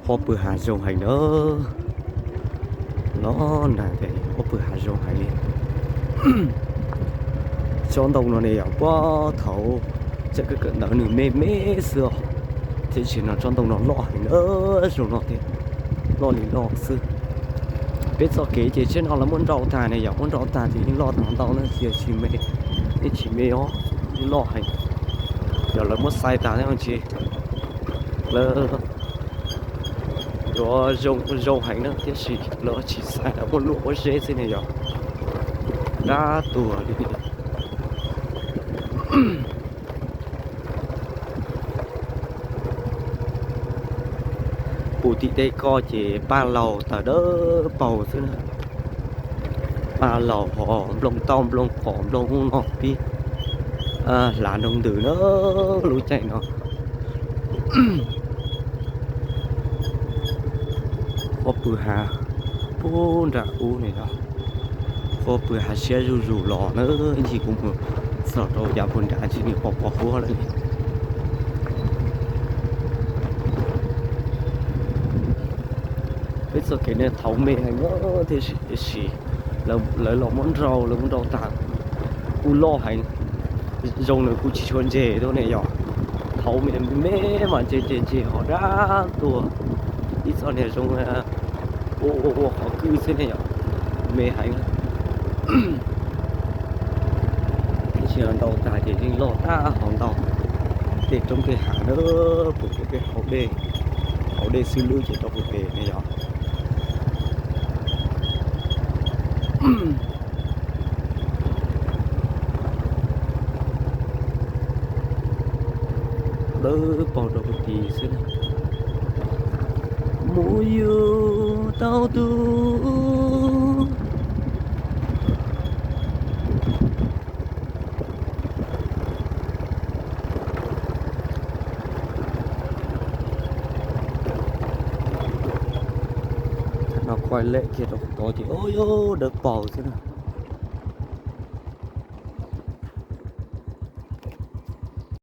Huab pw hav zoo heev na. Los nag tias huab pw hav zoo heev li. Tsob ntoo no ne yog puag thaum tseem kawm kawm ntawv nws me me xwb os. Tiam sis no tsob ntoo no loj heev na, zoo no thiab, loj li loj xwb. Peb txoj kev ces tsheb no lawv muab nrau tag ne yog, muab nrau tag ces yeej loj tau ntau na, tiam sis me, yeej tsis me os, yeej loj heev. Yog lawv muab xais tag thiab tsis, lawv yuav zoo heev na, tiam sis lawv tsis xais, lawv muab luaj pob zeb xwb ne yog, dab tuag li. Pus tim tej ko ces paj laug tawm dawb paug xwb na. Paj laug ho nplooj taub nplooj qos nplooj ub no pib hlav nroo ntws na lub caij no. Huab pw hav, pub nram ub ne yog, huab pw hav siab zuj zus los na, ib ntsis kuv mus txog rau yav puag nrad ntsis nws pos pos huab lawm. Peb txoj kev ne thaum me heev na, tiam sis lawv los muab nrau, lawv muab nrau tag, kuj loj heev, zoo nws kuj tsis tshua ntse thiab ne yog, thaum me me mas ntse ntse ntse ho dab tuag, ib txoj niag zoo ua ua ua qhov kwj xwb ne yog, me heev. Tab sis ntau tag ces yeej loj tag ho ntau, tej roob tej hav na, pus pem peb hauv dej, hauv dej xwb lub ces rau pem pem ne yog. Dawb paug rau puag tid xwb na. Mus yus tau tus no quay lem kiag rau puag tod ces ub yus dawb paug xwb na.